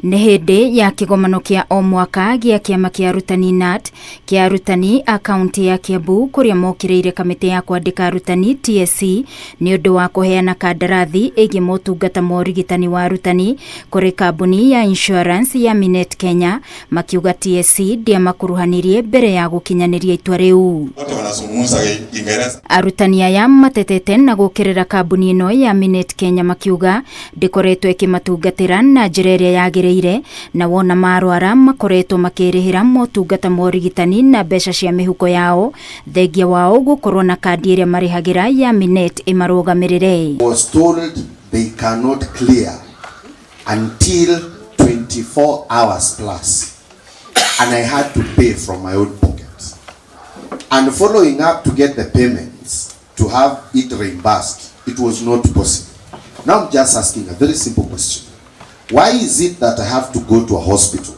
Nĩ hĩndĩ ya kĩgomano kĩa o mwaka gĩa kĩama kĩa arutani KNUT kĩa arutani a kaunti ya Kiambu kũrĩa mokĩrĩire kamĩtĩ ya kwandĩka arutani TSC nĩ ũndũ wa kũheana kandarathi ĩgiĩ motungata ma ũrigitani wa arutani kũrĩ kambuni ya insurance ya Minet Kenya, makiuga TSC ndĩamakuruhanirie mbere ya gũkinyanĩria itua rĩu. Wote wanazungumza Kiingereza. Arutani aya matetete na gũkĩrĩra kambuni ĩno ya Minet Kenya, makiuga ndĩkoretwo ĩkĩmatungatĩra na njĩra ĩrĩa yagĩrĩire, na wona marwara makoretwo makĩrĩhĩra motungata ma ũrigitani na mbeca cia mĩhuko yao, thengia wao gũkorwo na kandi ĩrĩa marĩhagĩra ya Minet ĩmarũgamĩrĩre. Was told they cannot clear until 24 hours plus, and I had to pay from my own pocket. And following up to get the payments to have it reimbursed, it was not possible. Now I'm just asking a very simple question. Why is it that I have to go to a hospital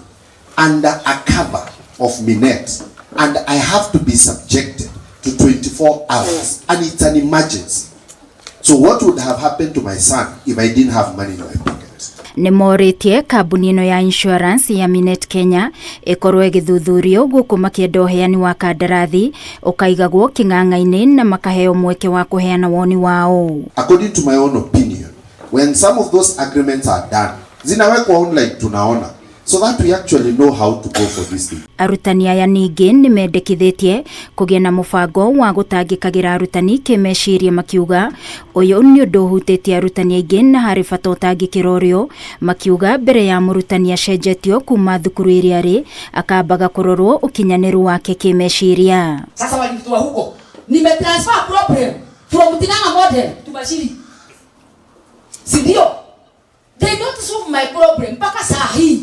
under a cover of Minet and I have to be subjected to 24 hours and it's an emergency? So what would have happened to my son if I didn't have money in my pocket? Nĩ morĩtie kambuni ĩno ya insurance ya Minet Kenya ĩkorwo ĩgĩthuthurio, gũkũ makĩenda ũheani wa kandarathi ũkaigagwo kĩng'ang'a-inĩ na makaheo mweke wa kũheana woni wao. According to my own opinion, when some of those agreements are done, zinawekwa online tunaona, so that we actually know how to go for this thing. Arutani aya ningĩ nĩ mendekithĩtie kũgĩa na mũbango wa gũtangĩkagĩra arutani kĩmeciria, makiuga ũyũ nĩ ũndũ ũhutĩtie arutani aingĩ na harĩ bata ũtangĩkĩra ũrĩo, makiuga mbere ya mũrutani acenjetio kuma thukuru ĩrĩa arĩ akambaga kũrorwo ũkinyanĩru wake kĩmeciria. Sasa walinitoa huko, nimetransfer problem from Ting'ang'a Model to Bashiri, si ndio? They don't solve my problem mpaka saa hii,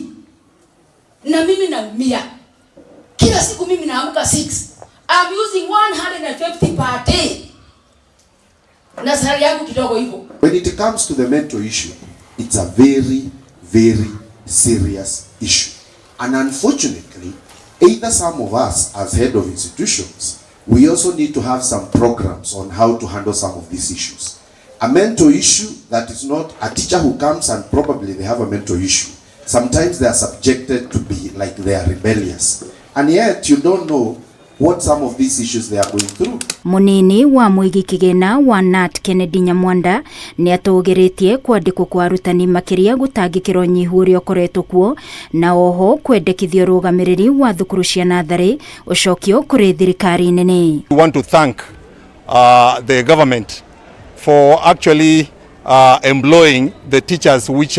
na mimi naumia kila siku. Mimi naamka 6. I'm using 150 per day na salary yangu kidogo hivyo. When it comes to the mental issue, it's a very, very serious issue. And unfortunately, either some of us as head of institutions, we also need to have some programs on how to handle some of these issues. A mental issue that is not a teacher who comes and probably they have a mental issue. Sometimes they are subjected to be like they are rebellious. And yet you don't know what some of these issues they are going through. Munini wa mũigi kĩgĩna wa KNUT Kennedy Nyamwanda nĩ atũgĩrĩtie kwandĩkwo kwa arutani, makĩria gũtangĩkĩra ũnyihu ũrĩa ũkoretwo kuo, na oho kwendekithia ũrũgamĩrĩri wa thukuru cia natharĩ ũcokio kũrĩ thirikari nene. We want to thank the government for actually employing the teachers which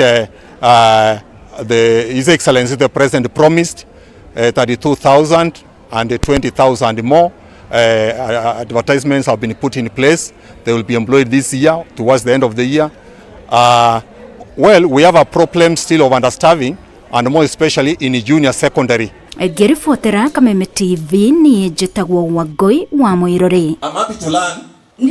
the His Excellency the President promised, 32,000 and 20,000 more. Advertisements have been put in place. They will be employed this year, towards the end of the year. Well, we have a problem still of understaffing, and more especially in junior secondary. Ngĩribotera Kameme TV, niĩ njĩtagwo Wangũi wa Mũirũrĩ. I'm happy to learn